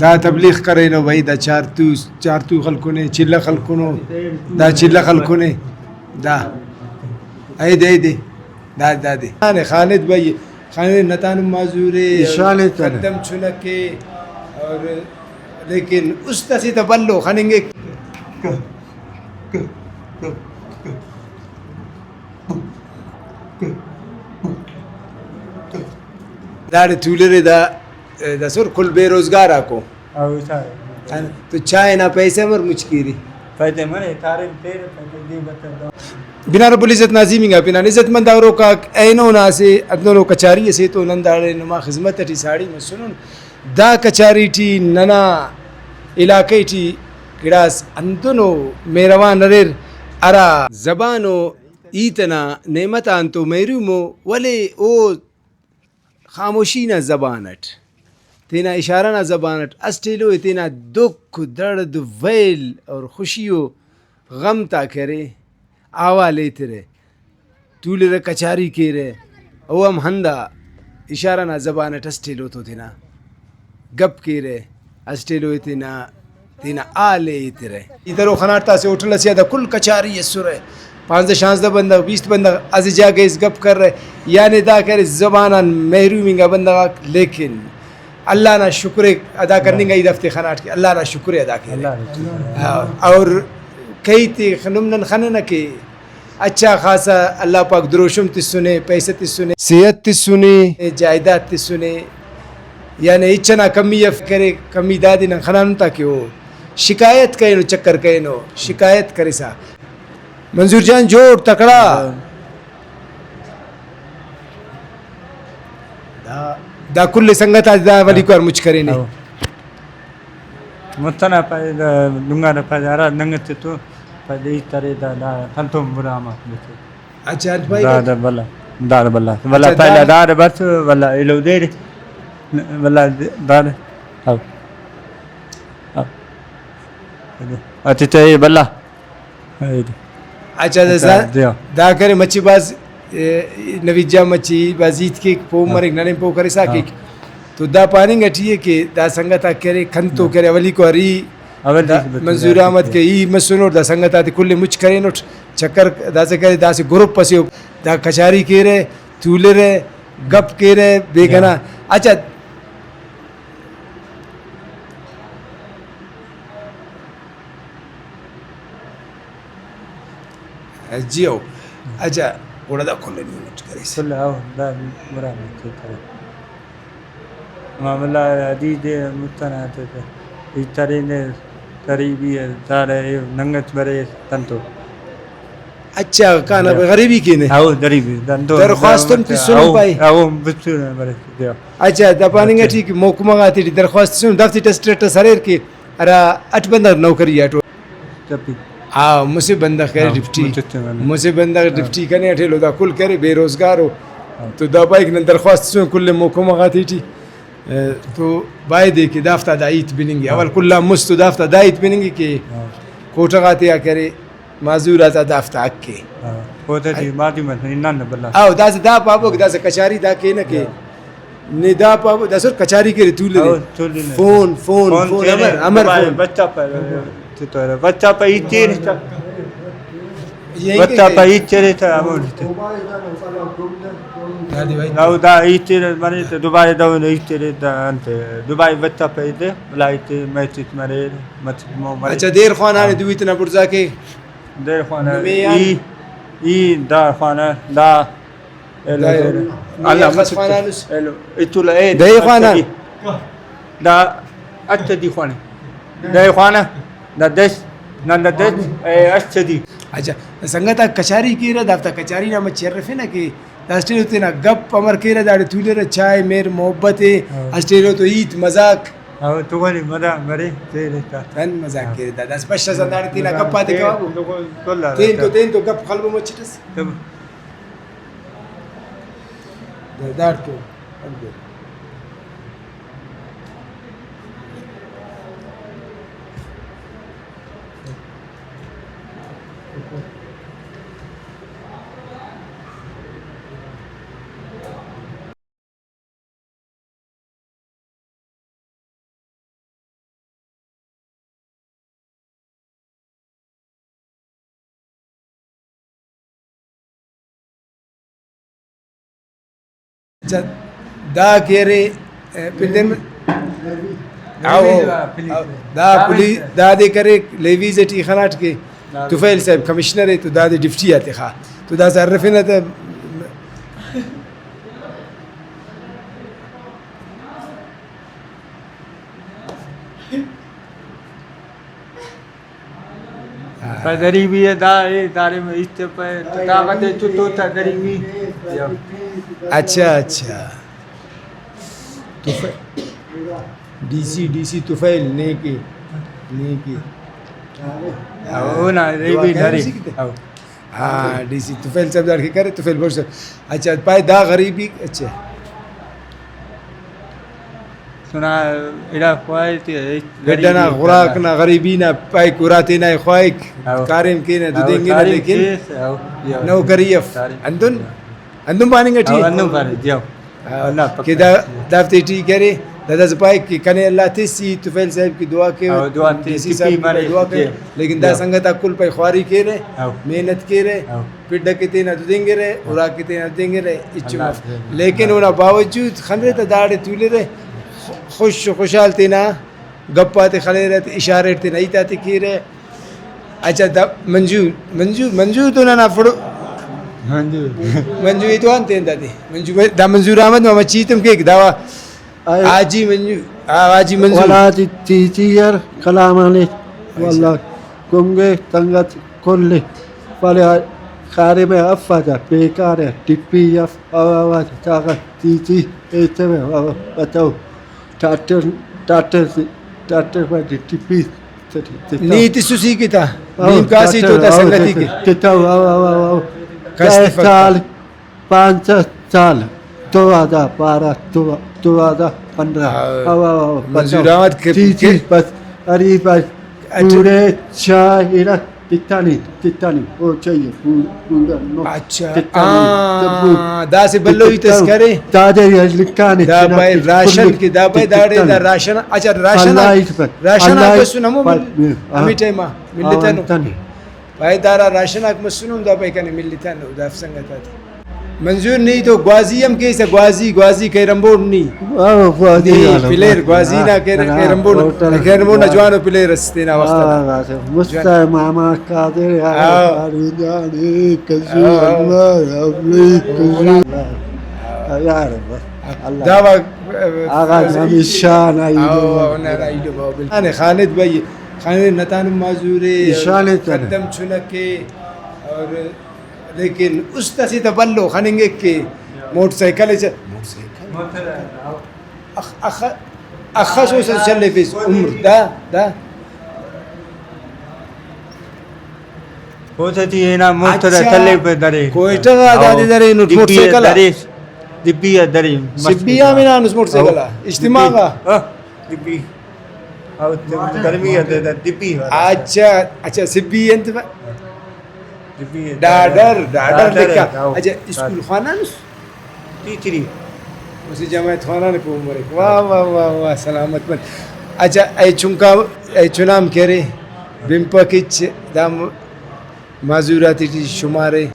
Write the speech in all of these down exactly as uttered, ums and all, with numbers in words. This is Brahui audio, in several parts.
دا تبلیغ کرینو بھائی، دا چار تو، چار تو خلکنے، چلہ خلکنو، دا چلہ خلکنے، دا۔ اے دے، اے دے۔ دا، دا دے۔ خانے خالد بھائی، خانے نتان معذور ہے، شانے تانے۔ قدم چنکے، اور لیکن است اسے تو بلو خننگے۔ داڑے تولرے دا، داسر کل بے روزگار آکو۔ او سارے۔ تو چائے نا پیسہ مر مچ کیری۔ پیسہ منے تاریم تیرے، پیسہ دی بتر دو۔ بنا رب العزت نا عظیم انگا پنان عزت مند اوروکاک اینو نا اسہ ہندنو کچاری اسے تو نن داڑے نما خذمت ٹی ساڑی مسنن۔ دا کچاری ٹی ننا علاقہ ٹی گڑاس ہندنو مہروان اریر، ہرا زبان و ہیت ئنا نعمت آن تو محروم ءُ، ولے او خاموشی نا زبان اٹ، تینا اشارہ نا زبان اٹ اسٹ ایلو ءِ تینا دکھ، دڑد، ویل اور خوشی و غم تا کرے، حوال ایترہ، تولرہ کچاری کیرہ، او ہم ہندا اشارہ نا زبان اٹ اسٹ ایلو تو تینا گپ کیرہ، اسٹ ایلو ءِ تینا، تینا حال ءِ ایترہ۔ ای درو خناٹ تا اسہ ہوٹل اسے آ دا کل کچاری ئسرہ، پانزدہ شانزدہ بندغ، بیست بندغ اسہ جاگہ اس گپ کرہ، یعنی دا کہ ارے زبان آن محروم انگا بندغ آک، لیکن اللہ نا شکر ءِ ادا کننگ ءِ۔ ای دافتے خناٹ کہ اللہ نا شکر ءِ ادا کیرہ۔ اللہ نا شکر۔ ہاں، اور کئی تے نم نن خننہ کہ اچھا خاصا اللہ پاک دروشم تسنے، پیسہ تسنے، صحت تسنے، جائیداد تسنے، یعنی ہچ ئنا کمی اف کرے، کمی دادے نن خنانن تاکہ او شکایت کرینو، چکر کرینو، شکایت کرسا۔ منظور جان جوڑ تکڑا۔ دا، دا کل سنگت آتے دا اولیکو وار مچ کرینے۔ ہاں۔ مستنا پائے دا، دنگا دا پائے ہرا ننگتے تو پائے دا ہیت ارے دا، دا تنتون برا ما۔ اچھا، انت پائے دا؟ دا بلا، دا بلا، بلا اچھا، پہلا دا۔ دا بس، بلا ایلو دیر، بلا دا، ہاں۔ ہاں۔ اچھا، تو اے بلا۔ اچھا، دا اچھا، سا-، جی ہاں۔ دا کرے مچی باز، اے، نوید جان مچی باز ہیت کیک، پہہ ہاں۔ مریک، ننے پہہ کرسا ہاں۔ کیک۔ تو دا پاننگ اٹی ءِ کہ دا سنگت آک کرے، کنتو ہاں۔ کرے، اولیکو اری اولیکو دا بتو منظور دا احمد کہ ای مسنٹ، دا سنگت آتے کل ءِ مچ کرینٹ، چکر داسہ کرے، داسہ گروپ اسے او، دا کچاری کیرہ، تولرہ، گپ کیرہ، بے ہاں۔ کنا۔ اچھا، جی او۔ اچھا، گڑا دا کل نی مچ کریس۔ کل او، دا برابر چیک کرے۔ معاملہ حدید متنا تے تے۔ ای ترینے غریبی دار اے ننگت برے تنتو۔ اچھا، کانا غریبی کینے؟ او، غریبی۔ دنتو درخواست ہم تسنو او، پائے؟ او، بچو برے۔ اچھا، دا پاننگ اچھا۔ ٹھیک، محکمہ غاتے ٹی درخواست تسنو، دافتے ٹی اسٹ ٹس اریر کہ ہرا اٹ بندغ نوکری اٹ۔ ٹپی۔ آ، مسہ بندغ کرے ہاں، ڈپٹی۔ مچ اچھا بندغ۔ مسہ بندغ ہاں۔ ڈپٹی کنے اٹھیلو، دا کل کرے بے روزگار او۔ ہاں۔ تو دا پائک نن درخواست تسن کل محکمہ غاتے ٹی۔ ا، تو بایدے کہ دافتا دا ہیت بننگے۔ ہاں۔ اول کل آن مست تو دافتا دا ہیت بننگے کہ ہاں۔ کوٹہ غاتے آ کرے، معذور آتا دافتا حق ءِ۔ ہاں۔ کوٹہ ٹی معلوم ءِ، ہنان نہ بھلا۔ او، داسہ دا پابو کہ داسہ کچاری دا کینہ کہ ہاں۔ نے دا پاوہ، داسر کچاری کرے تولرے۔ او، تولرے۔ فون، فون، فون فون، تیرے، امر، امر دبا فون۔ بچہ پہ، تو تو بچہ پہ ای تیرے تا۔ یہی بچہ کہ پہ ای تیرے تا، امر تے۔ دادی بھائی۔ او دا ای تیرے، منے تو دبا دا ای تیرے تا، انت، دبا بچہ پہ ای تے، بلا ای تے، میچ منے، مچ مو منے۔ اچھا، دیر خوانانے ہاں۔ دوئی تینا بڑزا کے۔ دیر خوانہ، نمے آن۔ ای، ای دا خوانہ، دا۔ ایلو دا دیر۔ اللہ نمے آن مسجد۔ خوانانس۔ ایلو، اتولا، اے، دے خوانہ۔ دا اچھا دی خوانہ۔ دے خوانہ۔ دا دس، نن دا دس، اے، اچھا دی۔ اچھا، سنگت آک کچاری کیرہ، دافتا کچاری نا مچ ارفنہ کہ داسٹ ایلو تینا گپ امر کیرہ، داڑے تولرہ چائے، مہر محبت ءِ، ہاں۔ اسٹ ایلو تو ہیت مذاق۔ ہاں، تو غنی مزہ مرے، تیرے تا۔ تن مذاق ہاں۔ کیرہ دا، داسہ بش ئس ہنداڑے تینا ہاں، گپ آتے تین کبابو۔ تو کل آ تین تو، رہتا۔ تین تو گپ خلبو مچٹ ئس۔ تب۔ دا، داڑ تو۔ اچھا، دا کہ ارے، اے، پنڈن، او، او، دا پولیس، دادے کرے، لیویز ٹی خناٹ کہ طفیل صاحب کمشنر ءِ تو دادے ڈپٹی آ تخا، تو داسہ ہرفنہ تہ۔ پہ غریبی ءِ دا، اے داڑے میں اس پہ طاقت ہے تو، تو تا غریبی۔ اچھا، اچھا۔ طفیل، ڈی سی، ڈی سی طفیل، نیکے، نیکے۔ او نا، اے دعا بھی کاریم داری۔ سیکھتے۔ او۔ ہاں، ڈی سی طفیل صاحب داڑکے کرے، طفیل بخش صاحب۔ اچھا، پائے دا غریبی، اچھا۔ سنا، اڑا خواہے تے ہچ گڈ ئنا غریبی خوراک نا غریبی نا پائک، ارا تینا خواہک، او۔ کاریم کینہ، او، دودینگنہ، کاریم لیکن کیس، او، جی، او۔ نوکری اف۔ کاریم۔ ہندن، جی۔ ہندن پاننگ ٹی۔ او، ہندن پاننگ، جی، او۔ ہاں، اللہ پاک کہ دا، دافتے ٹی کرے، دا داسہ پائک کہ کنے اللہ تس ای طفیل صاحب کی دعا کے، او، دعا تے ڈی سی صاحب کی دعا کے، جی۔ لیکن دا، جی۔ سنگت آک کل پائے خواری کیرہ، او۔ محنت کیرہ، او۔ پڈ ئکے تینا دودینگرہ، او۔ اراکے تینا دودینگرہ، ہچو اللہ مف۔ حافظ۔ لیکن اونا باوجود خنرہ تہ داڑے تولرہ، خ-، خوش و خوشحال تینا گپ آتے خلیرہ، اشارہ اٹ تینا ہیت آتے کیرہ۔ اچھا، دا منظور، منظور، منظور تو ننا فڑو-، منظور۔ منظور ای تو انت انت آتے۔ منظور، دا منظور احمد محمد چیتم کیک، دا وا اے حاجی منظور، آ، حاجی منظور۔ ولا تی-، تی-، تیار کلام آنے، اچھا۔ واللہ کنگے تنگت کل پلے خارے میں افا جا بیکار ہے، ٹپی اف، او، او، او، طاقت تی، تی، اے تے میں، او، بتاؤ۔ ٹاٹر، ٹاٹر سے، ٹاٹر پر ٹپی، تے، تے، تے، نی تسوسی کہ تا، او، نیم کاسی ٹاٹر، تو تا او، سنگتی تے، کے۔ تے، تے، او، او، او، او، او۔ کس دہ تفک۔ سال، پانچ سال، دو ہزار بارہ، دو، دو ہزار پندرہ۔ ہاں۔ او، او، او، منظور بتاؤ۔ احمد کے، جی، جی، کے بس، اری بس، اچھا۔ پورے چاہ ارا تتانی، تتانی، او چاہیے، پور-، پورا نو۔ اچھا، تتانی، آ، تبو-، داسہ بھلو ہیت اس تتاؤ۔ کرے۔ دادے یج لکھانے، دا چنا بھائی تت-، راشن کل کے، دا بھائی داڑے دا تتانی۔ راشن، اچھا، راشن اللہ آک، اس پر، راشن اللہ آک اس بسن ہمو پر، مل-، ہاں۔ ہمے ٹائم آ ہاں، ملتنو۔ تتانی۔ پائے دارا راشن آک مسنو، دا پائے کنے ملتنو، دا سنگت آتے۔ منظور نی تو گوازی ہم کیسہ، گوازی، گوازی کیرم بورڈ نی۔ ہاں، گوازی نی، والا، پلیئر، گوازی نا ہاں، کیرم، ہاں، کیرم بورڈ نا، ہوٹل، کیرم بورڈ نا ہاں۔ جوانو پلیئر اس تینا وخت آ۔ ہاں، ہاں، مست جوان۔ ہے ماما قادر، ہاں۔ ہاں۔ ہارون جان، اے کسو، ہاں۔ اللہ، ابلی کسو۔ ہاں۔ یار، بس، اللہ۔ دا وا آغا نامی شان آئی او، دو۔ نہ، نہ، ایلو بابل۔ خانے خالد بھائی، خانے نتان معذور ہے، شان ہے تانے۔ قدم چنکے، اور لیکن است اسے تہ بھلو خننگک کہ موٹر سائیکل چ-، موٹر سائیکل۔ اخ-، اخ-، اخس اوسس چلیفیس عمر دا، دا۔ کوئٹہ ٹی ہنا موٹر اچھا، چلیفے درے۔ کوئٹہ غا او، دادے درینٹ موٹر سائیکل آ؟ درے، دبی آ درے، مست سبی آ۔ ہنانس موٹر سائیکل آ؟ او، اجتماع دبی۔ غا؟ ہاں، دبی۔ او، گرمی آ دے، دے، دبی آ۔ اچھا، اچھا، سبی انت با-، دبی آ۔ ڈاڈر، ڈاڈر ڈاڈر لکھا۔ آ، او۔ اچھا، اسکول خوانانس؟ ٹی تھری۔ مسہ جماعت خوانانے پہہ مریک۔ واہ، واہ، واہ، واہ، سلامت مس۔ اچھا، اے چنکا، اے چنام کہ ارے، بنپک ہچ دا م-، معذور آتے ٹی شمارے۔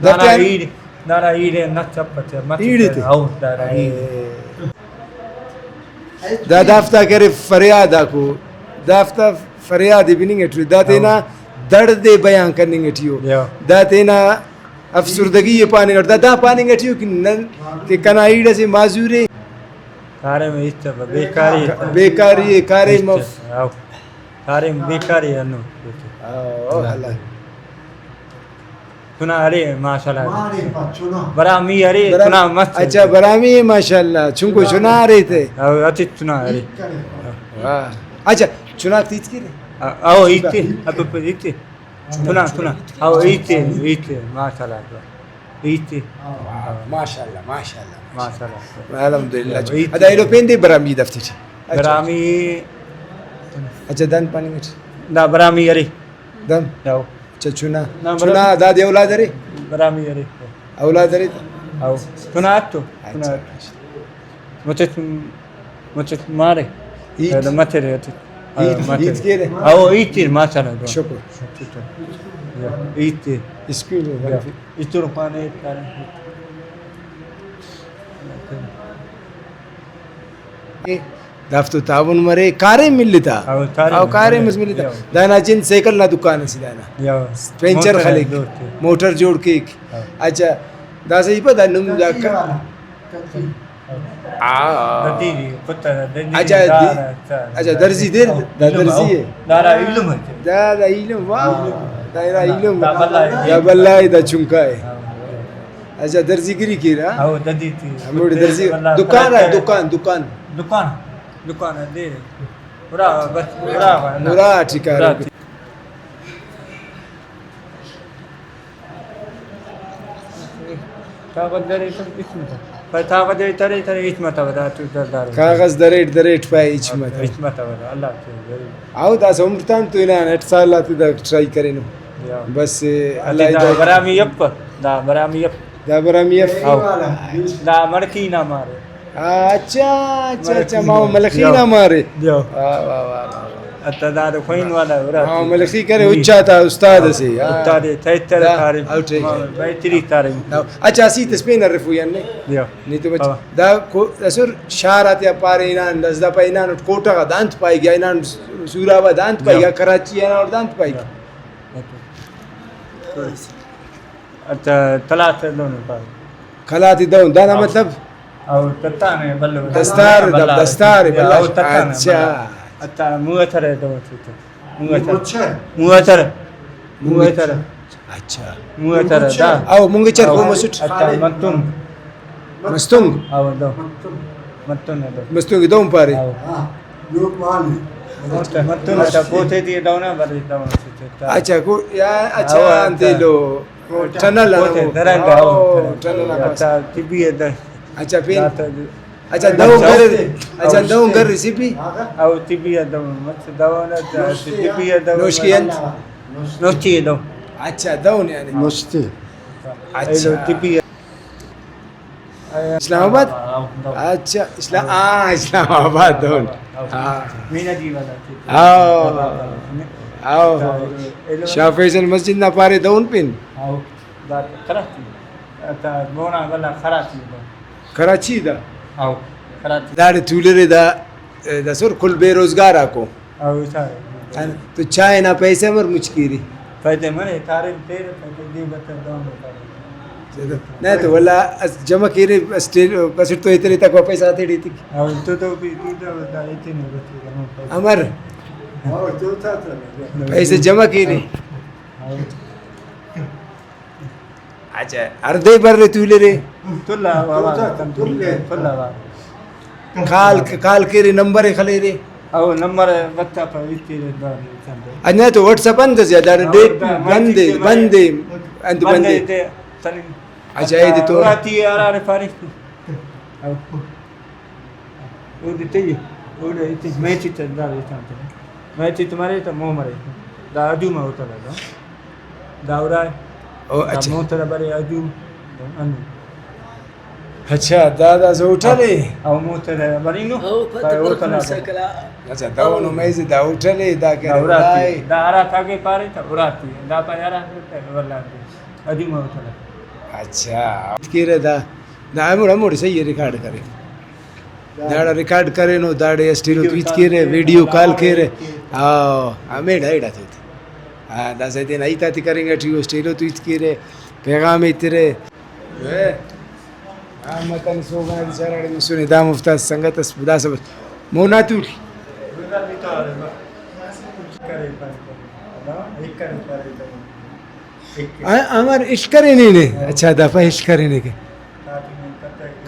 دانا دفتیان ایڑ، دانا ایڑ نت چپ چپ مچ ایڑ تے۔ او، دانا ایڑ۔ دا دافتا کہ ارے فریاد آکو، دافتا فریاد ءِ بننگ ٹی، دا تینا او۔ دڑد ءِ بیان کننگ ٹی او۔ یا۔ دا تینا افسردگی ءِ پاننگ اٹ، دا، دا پاننگ ٹی او کہ نن، کہ کنا ایڑ اسہ معذور ءِ۔ کاریم ہچ اف، بیکاری اف۔ بیکاری ءِ، کاریم ہچ اف۔ اف، او۔ کاریم بیکاری ہندن۔ او، او، اللہ۔ چنا ارے، ماشاءاللہ۔ براہوئی ارے، براہوئی۔ چنا مست۔ اچھا، براہوئی ءِ، ماشاءاللہ۔ چنکو چنا ارے تے۔ او، اچھا، چنا ارے۔ واہ۔ اچھا، چنا تیت کی رے؟ او، ایتے، اب ایتے۔ چنا، چنا۔ او، ایتے، ایتے، ماشاءاللہ۔ ایتے۔ واہ، ماشاءاللہ، ماشاءاللہ، ماشاءاللہ۔ ماشاءاللہ۔ الحمدللہ۔ ایتے۔ ادا ایلو پین دے براہوئی دفتر۔ اچھا۔ براہوئی۔ اچھا، دن پاننگ اٹ۔ دا براہوئی ارے۔ دن۔ او۔ اچھا، چنا۔ نا، چنا، براہوئی۔ دادے اولاد ارے؟ براہوئی ارے۔ اولاد ارے؟ او۔ چنا اتو۔ اچھا، چنا اتو۔ اچھا۔ مچٹ، مچٹ مارے۔ ہیت۔ مچٹ، ہیت۔ ہیت، مچٹ۔ ہیت کیرے؟ او، ہیت کیرے، ماشاءاللہ۔ شکر۔ شکر۔ ہیت۔ اسکول۔ یا۔ استر خوانے کارے۔ دافتو تعاون مرے، کاریم ملتا۔ او، کاریم او، کاریم ملتا۔ اس ملتا۔ یو۔ دانا جند سائیکل نا دکان اسے دانا۔ یو۔ پینچر موٹر خلیک، دوست۔ موٹر جوڑ کیک۔ ہاں۔ اچھا، داسہ ای پتہ نم دا ک-، آ۔ ددی دی پتہ نا، ددی اچھا، دی دی-، دار اچھا۔ اچھا، درزی دیر، دا علم درزی او۔ ہے۔ دارا علم ہے۔ دا، دا علم، واہ۔ ہاں۔ دا، دا علم۔ دا بھلا ہے۔ دا بھلا ہے، دا چنکا ہے۔ ہاں۔ اچھا، درزی گری کیرہ؟ ہاں، ددی ٹی۔ ہموڑے درزی، بھلا دکان ہے، کریکٹر۔ دکان، دکان۔ دکان، دکان ہے، دے۔ اڑا، بس، اڑا، اڑا ٹھیک ہے۔ اڑا ٹھیک۔ کاغذ دریٹ ہم ہچ متو۔ پائے کاغذ دریٹ، دریٹ پائے ہچ متو۔ ہچ متو، اللہ تے ضرور۔ او داسہ عمر تان تو ہنان، ہٹھ سال آتے دا ٹرائی کرینو۔ یا۔ بس، اللہ دا ہدایت۔ برامی اف، دا برامی اف۔ دا برامی اف۔ او۔ دا مڑکی نا مارے۔ آ، اچھا، اچھا، اچھا، ملخی ماما نا۔ ملخی نا مارے۔ یو۔ واہ، واہ، واہ، واہ۔ اتا داد خوین والا، ہرا ماما تے۔ ملخی کرے، جی۔ اچا تا استاد اسے، ہاں۔ استاد تھے تر دا، کاریم۔ او ٹھیک ہے۔ بہتری کاریم۔ دا، اچھا، اسی تس پین ہرفو یعنی؟ یو۔ نی تو بچ-، ہاں۔ دا کو-، اسر شار آتیا پارے ہنان، دس دا پا ہنان اٹ کوٹہ غا دانت پائے گیا، ہنان سوراب آ دانت پائے یو۔ گیا، کراچی ہنان اور دانت پائے گیا۔ یو۔ اچھا، تلاتے دون پارے۔ کلاتے دون، دانا ہاں۔ مطلب؟ او تتانے بلو۔ دستار، بلو۔ دستار، بلو۔ او تتانے اچھا۔ بلو۔ اتا مو اترے دو چیتے۔ مو اتر۔ مو اتر۔ مو اتر۔ اچھا۔ مو اتر دا۔ او مونگچر او کو مسٹ۔ اتا متون۔ مستونگ۔ او دو۔ متون دو۔ مستونگ دون پارے۔ او۔ متون اتا کوتے دی دونا بلے دون چیتے۔ اچھا، کو-، یا، اچھا، او، انتے اچھا۔ لو۔ ٹنل آ، او، درنگ آ، او، او، ٹنل آ پاس۔ اچھا، طبی ادب۔ اچھا، پین۔ داتا جی۔ اچھا، دو گھر، اچھا، دو گھر ریسیپی؟ او، طبی ادب، مچ دو نا، طبی ادب۔ نوشکی انت؟ نوشکی دو۔ اچھا، دو نے یعنی۔ نوشکی۔ اچھا۔ ایلو طبی۔ اسلام آباد؟ ہاں، ہاں، ہاں۔ اچھا، اسلام، ہاں، اسلام آباد دون۔ ہاں۔ مینا جی والا۔ ہاں۔ ہاں۔ ایلو۔ شاہ فیصل مسجد نا پارے دون پین؟ ہاں۔ دا کراچی۔ اتا مونا گلا کراچی دا۔ کراچی دا؟ او، کراچی۔ داڑے تولرے دا، داسر کل بے روزگار آکو۔ او، سارے۔ تو چائے نا پیسہ مر مچ کیری؟ پیسہ مرے، کاریم تیرے، پیسہ دے بتا دام بتا۔ نہ تو ولا اس جمع کیرے، اسٹیل، اسٹ تو اتنے تک پیسہ آتے ڈیتی۔ او، تو، تو، تو، تو، تو، تو، اتنے بچے کا۔ امر۔ او، تو تا، تا۔ پیسہ جمع کیرے۔ او۔ اچھا، ہردے برے تولرے؟ تلا، واہ، واہ، تلا، واہ۔ کال، کال کیرے، نمبر خلیرے؟ او نمبر واتساپ ایتے دا۔ انا تو واٹس ایپ اندر زیادہ ڈیٹ بندے، بندے، انت بندے۔ اچھا، اے دے تو۔ راتی آرا رے فارغ۔ اودے تیہ، اودے ایتے میچ تے دا ایتان تے۔ میچ تے مرے تا مو مرے۔ دا ادوم ہوٹل دا۔ دا ارائے۔ او، دا اچھا۔ موتر برے ادوم۔ انو۔ اچھا، دا، دا زو ہوٹل اے؟ او موتر برینو۔ او، پتہ دا ہوٹل برکن آ۔ سکلا۔ اچھا، دا انو میز دا ہوٹل اے، دا کہ دا اراتی۔ دا ارا تاگے پارے تا اراتی۔ دا پا یارا تے ولدا۔ ادوم ہوٹل۔ اچھا۔ کیرے دا، دا ہموڑ، ہموڑ صحیح ریکارڈ کرے۔ داڑا ریکارڈ کرینو، داڑے اسٹ ایلو تو ہیت کیرہ، ویڈیو کال کیرہ۔ ہاں، ہمیڑا، ایڑا تو تے۔ ہاں، داسہ تینا ہیت آتے کرینگ ٹی او، اسٹ ایلو تو ہیت کیرہ، پیغام ایترہ۔ اے، ہاں، متن سوگا دے چاراڑے مسنے، دا مفتا سنگت اس، داسہ بس۔ مونا تول۔ آ، امر اش کرینے نے؟ اچھا، دفعہ اش کرینے کہ۔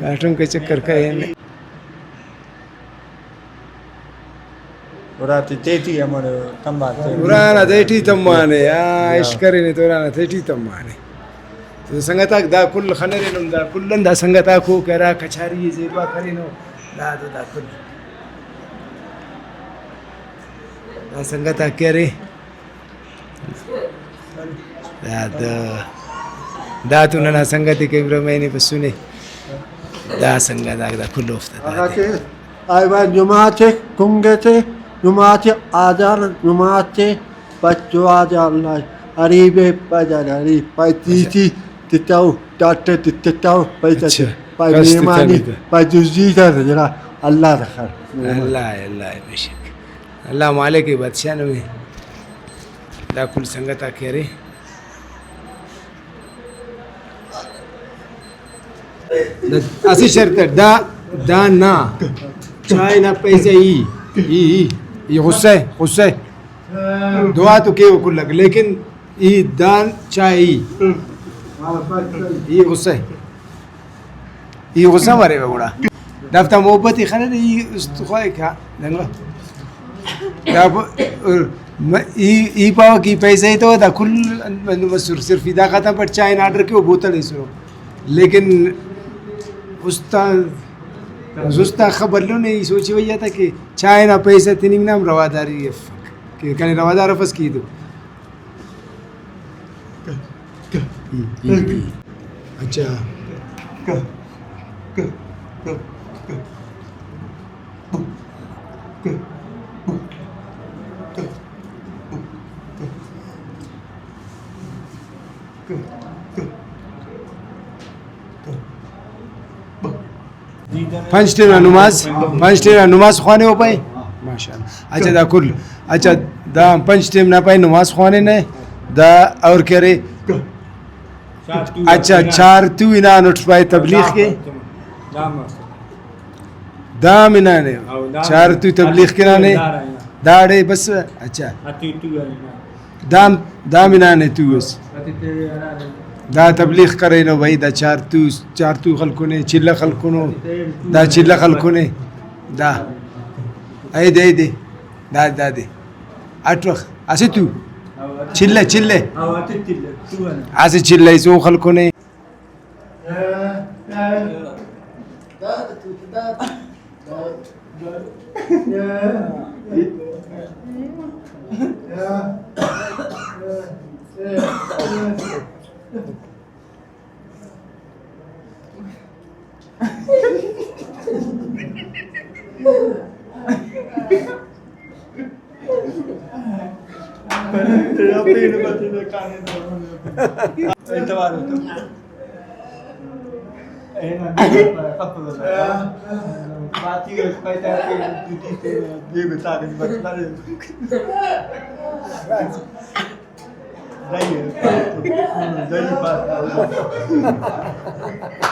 کاٹم کے چکر کرینے۔ اراتے تیٹی امر تمبا تے۔ ارانا تیٹی تمانے، آ، یا۔ اش کرینے تو ارانا تیٹی تمانے۔ تو سنگتاک دا کل خنرینن، دا کل ہندا سنگتاکو کہ ہرا کچاری ئے زیبا کرینو، دا، دا، دا کل۔ دا سنگتاک کہ ارے۔ دا، دا، دا تو ننا سنگت کیمرہ مین بسنے۔ دا سنگت آک دا کل اوفتا دا۔ اگہ کہ آئے بعد جماعت کنگے تے، جماعت آجان، جماعت پچو آجان لائے، اریبے پجان، اریب پچیسی۔ تتو، ڈاکٹر تے تتو، پیسہ اچھا۔ تے، پائے کس مہمانی، تتو؟ پائے دزی تا جنا، اللہ دا خیر۔ اللہ، اللہ، بے شک۔ اللہ مالک ہے، بادشاہ نوے۔ دا کل سنگت آ کہ ارے۔ دا اسہ شرط اٹ، دا، دا نا۔ چائے نا پیسہ ای، ای، ای، ای غصہ ہے، غصہ ہے۔ دعا تو کیو کلک، لیکن ای دان چائے ای۔ ای غصہ ءِ۔ ای غصہ مریوہ گڑا۔ دافتا محبت ای خنرہ، ای است خواہک ہا دنگا۔ دا پ-، م-، ای، ای پاوہ کہ ای پیسہ ایتوہ، دا کل ہندن مسر، صرف ای دا خاطر پٹ چائے نا آرڈر کیو، بوتل ایسرہ۔ لیکن است آن، است آن خبر لو نے، ای سوچوہ ای آتا کہ چائے نا پیسہ تننگ نا ہم رواداری افک، کہ کنے روادار افس کہ ای تو۔ اچھا۔ پنچ ٹائم نا نماز، پنچ ٹائم نا نماز خوانے ہو پائے؟ ماشاءاللہ۔ اچھا، دا کل، اچھا، دا پنچ ٹائم نا پائے نماز خوانے نے، دا اور کرے؟ اچھا، چار تو ہنانٹ پائے تبلیغ کے؟ دام ہنانے، چار تو تبلیغ کے ہنانے؟ داڑے بس، اچھا۔ دام، دام ہنانے تو اس۔ دا تبلیغ کرینو بھائی، دا چار تو، چار تو خلکنے، چلہ خلکنو، دا چلہ خلکنے، دا۔ اے دے، اے دے۔ دا، دا دے۔ اٹ وخ۔ اسہ تو۔ چلہ، چلہ۔ اسہ چلہ ایسو خلکنے۔